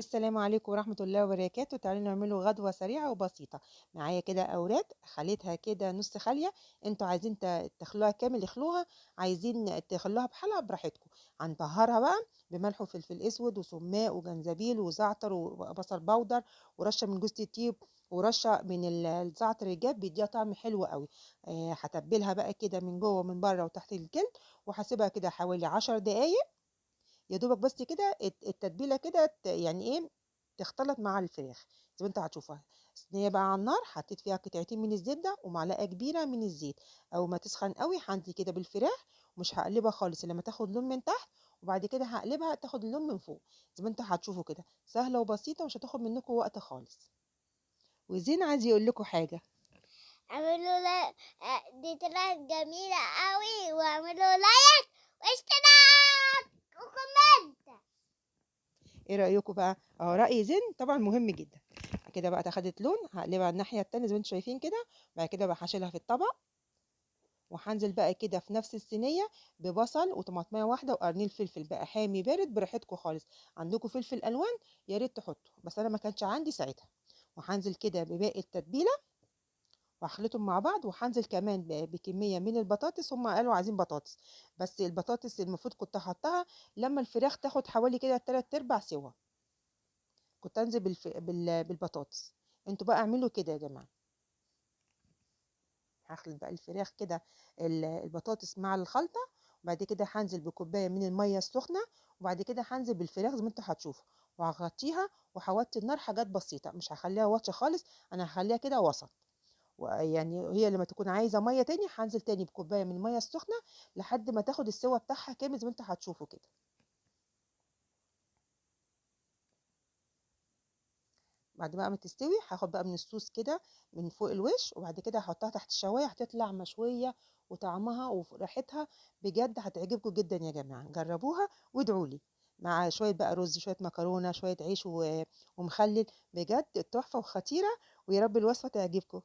السلام عليكم ورحمة الله وبركاته. تعالوا نعملوا غدوة سريعة وبسيطة. معايا كده أوراق خليتها كده نص خالية، انتوا عايزين تخلوها كامل اخلوها، عايزين تخلوها بحالها براحتكم. هنبهرها بقى بملح وفلفل اسود وسماق وجنزبيل وزعتر وبصل بودر ورشة من جوز الطيب ورشة من الزعتر الجاف، بيديها طعم حلو قوي. هتبلها بقى كده من جوه ومن بره وتحت الجلد، وهسيبها كده حوالي 10 دقايق يا دوبك بس كده. التتبيله كده يعني ايه تختلط مع الفراخ زي ما انتوا هتشوفوها. صينية بقى على النار، حطيت فيها قطعتين من الزبدة ومعلقة كبيرة من الزيت. اول ما تسخن قوي هنزل كده بالفراخ، ومش هقلبها خالص لما تاخد لون من تحت، وبعد كده هقلبها تاخد اللون من فوق زي ما انتوا هتشوفوا كده. سهلة وبسيطة ومش هتاخد منكم وقت خالص. وزين عايز يقول لكم حاجة. اعملوا like، دي طلعت جميلة قوي، واعملوا like واشتراك و comment. ايه رايكم بقى؟ اهو راي زين طبعا مهم جدا. كده بقى اخدت لون، هقلبها على الناحية التانية زي ما انتم شايفين كده. بعد كده بقى هشيلها في الطبق، وهنزل بقى كده في نفس الصينية ببصل وطماطميه واحدة وقرنين فلفل بقى حامي بارد براحتكم خالص. عندكم فلفل الوان يا ريت تحطوا، بس انا ما كانش عندي ساعتها. وهنزل كده بباقي التتبيله وهخلطهم مع بعض، وهنزل كمان بكمية من البطاطس. هم قالوا عايزين بطاطس، بس البطاطس المفروض كنت احطها لما الفراخ تاخد حوالي كده 3/4 سوا، كنت انزل بالبطاطس. انتوا بقى اعملوا كده يا جماعة. هخلط بقى الفراخ كده البطاطس مع الخلطة، وبعد كده هنزل بكوبايه من المية السخنة، وبعد كده هنزل بالفراخ زي ما انتوا هتشوفوا، وهغطيها وهوطي النار حاجات بسيطة، مش هخليها واطية خالص، انا هخليها كده وسط. ويعني هي لما تكون عايزه مية تاني هنزل تاني بكوبايه من المية السخنة لحد ما تاخد السوا بتاعها كامل زي ما انتوا هتشوفوا كده. بعد بقى ما تستوي هاخد بقى من الصوص كده من فوق الوش، وبعد كده هحطها تحت الشوايه، هتطلع مشوية وطعمها وريحتها بجد هتعجبكم جدا يا جماعة. جربوها وادعوا لي، مع شوية بقى رز، شوية مكرونه، شوية عيش ومخلل، بجد تحفة وخطيرة، ويا رب الوصفة تعجبكم.